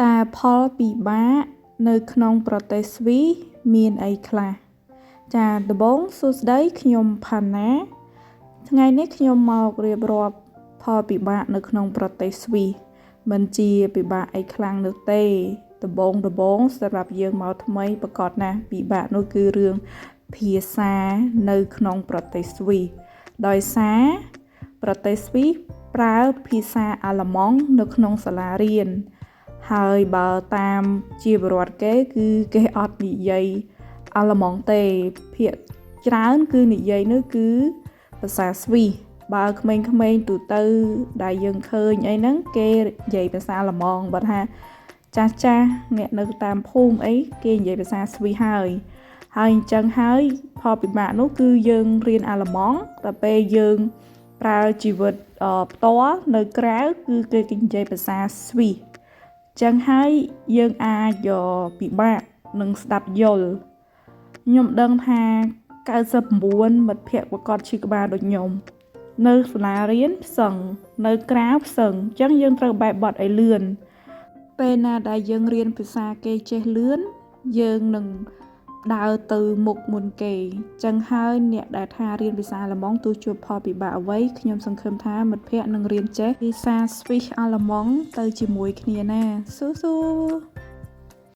តើផលពិបាកនៅក្នុងប្រទេសស្វីសមានអីខ្លះចាដំបូងសួស្តីខ្ញុំផាណាថ្ងៃនេះខ្ញុំមករៀបរាប់ផលពិបាកនៅក្នុងប្រទេសស្វីសមិនជាពិបាកអីខ្លាំងនោះទេដំបូងដំបូងសម្រាប់យើងមកថ្មីប្រកាសណាស់ពិបាកនោះគឺរឿងភាសានៅក្នុងប្រទេសស្វីសដោយសារប្រទេសស្វីសប្រើភាសាអាល្លឺម៉ង់នៅក្នុងសាលារៀនហើយបើតាមជាបរិវត្តគេគឺគេអត់និយាយអាល្លឺម៉ង់ទេភាគច្រើនគឺនិយាយនោះគឺភាសាស្វីសបើក្មេងៗទូទៅដែលយើងឃើញអីហ្នឹងគេនិយាយភាសាអាល្លឺម៉ង់បើថាចាស់ចាស់អ្នកនៅតាមភូមិអីគេនិយាយភាសាស្វីសហើយហើយអញ្ចឹងហើយផលពិបាកនោះគឺយើងរៀនអាល្លឺម៉ង់តែពេលយើងប្រើជីវិតផ្ទាល់នៅក្រៅគឺគេនិយាយភាសាស្វីសចឹងហើយយើងអាចពិបាកនឹងស្ដាប់យល់ខ្ញុំដឹងថា99មិត្តភ័ក្តិប្រកាសឈឺក្បាលដូចខ្ញុំនៅសាលារៀនផ្សឹងនៅក្រៅផ្សឹងអញ្ចឹងយើងត្រូវបែបបត់ឲ្យលឿនពេលណាដែលយើងរៀនភាសាគេចេះលឿនយើងនឹងដើរទៅមុខមុនគេចឹងហើយអ្នកដែលថារៀនភាសាអាល្លឺម៉ង់ទោះជួបផលពិបាកអ្វីខ្ញុំសង្ឃឹមថាមិត្តភ័ក្តិនឹងរៀនចេះភាសាស្វីសអាល្លឺម៉ង់ទៅជាមួយគ្នាណាស៊ូស៊ូ។